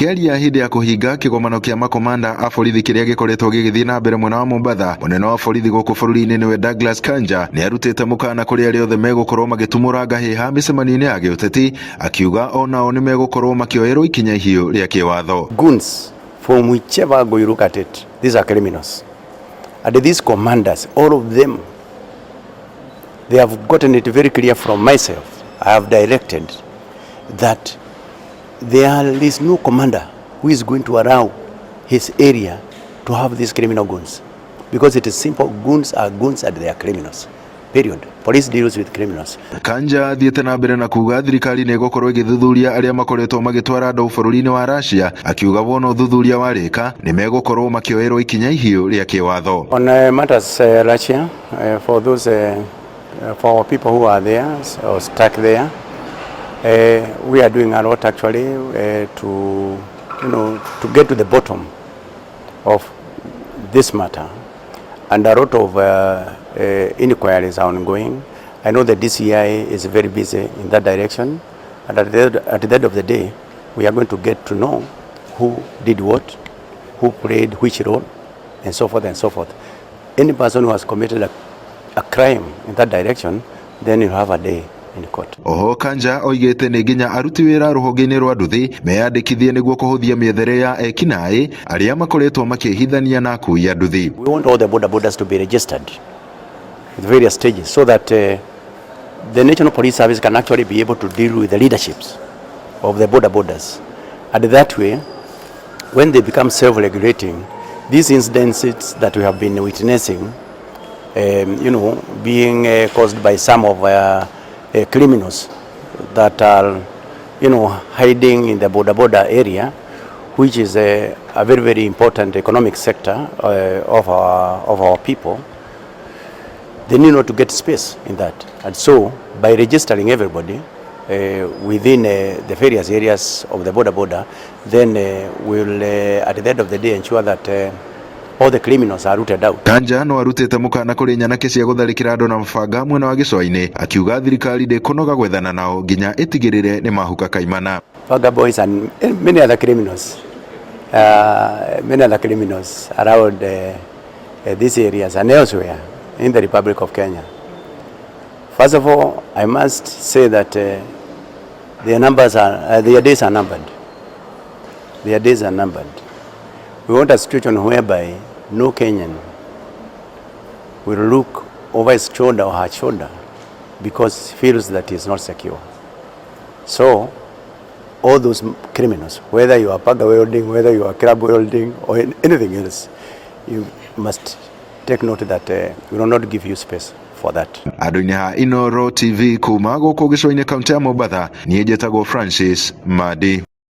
Akĩaria hĩndĩ ya kũhinga kĩgomano kĩa makomanda a borithi kĩrĩa gĩkoretwo gĩgĩthiĩ na mbere mwena wa Mombatha, mũnene wa borithi gũkũ bũrũri-inĩ nĩwe Douglas Kanja nĩ arutĩte mũkana kũrĩ arĩa othe megũkorwo magĩtumũra ngahĩha mĩcemanio-inĩ ya gĩũteti, akiuga onao nĩ megũkorwo makĩoerwo ikinya ihiũ rĩa kĩwatho. Goons from whichever angle you look at it, these are criminals. And these commanders, all of them, they have gotten it very clear from myself. I have directed that there is no commander who is going to allow his area to have these criminal goons. Because it is simple, goons are goons and they are criminals. Period. Police deals with criminals. Kanja athiĩte na mbere na kuga thirikari nĩ ĩgũkorwo ĩgĩthuthuria arĩa makoretwo magĩtwara andũ bũrũri-inĩ wa Russia, akiuga wona ũthuthuria warĩka nĩ megũkorwo makĩoerwo ikinya ihiũ rĩa kĩwatho. On matters Russia, for those for our people who are there or stuck there, we are doing a lot actually to to get to the bottom of this matter, and a lot of inquiries are ongoing. I know the DCI is very busy in that direction, and at the end of the day, we are going to get to know who did what, who played which role, and so forth and so forth. Any person who has committed a crime in that direction, then you have a day in court. Oho Kanja oigĩte nĩ nginya aruti wĩra rũhonge-inĩ rwa nduthi meyandĩkithie nĩguo kũhũthia mĩethere ya ekinaĩ arĩa makoretwo makĩhithania na akui a nduthi. We want all the boda bodas to be registered at various stages so that the National Police Service can actually be able to deal with the leaderships of the boda bodas. And that way, when they become self-regulating, these incidences that we have been witnessing, being caused by some of criminals that are hiding in the boda boda area, which is a very, very important economic sector of our people. They need not to get space in that. And so, by registering everybody within the various areas of the boda boda, then we'll, at the end of the day, ensure that all the criminals are rooted out. Kanja no arutĩte mũkana kũrĩ nyanake cia gũtharĩkĩra andũ na mabanga mwena wa gĩcũa-inĩ, akiuga thirikari ndĩkũnoga gwethana nao nginya ĩtigĩrĩre nĩ mahuka kaimana. Panga boys and many other criminals around these areas and elsewhere in the Republic of Kenya. First of all, I must say that their days are numbered. Their days are numbered. We want a situation whereby no Kenyan will look over his shoulder or her shoulder because he feels that he is not secure. So, all those criminals, whether you are panga wielding, whether you are club wielding, or anything else, you must take note that we will not give you space for that. Andũ-inĩ ha Inooro TV kuma gũkũ gĩcũa-inĩ, kaunti ya Mombatha, niĩ njĩtagwo Francis Madi.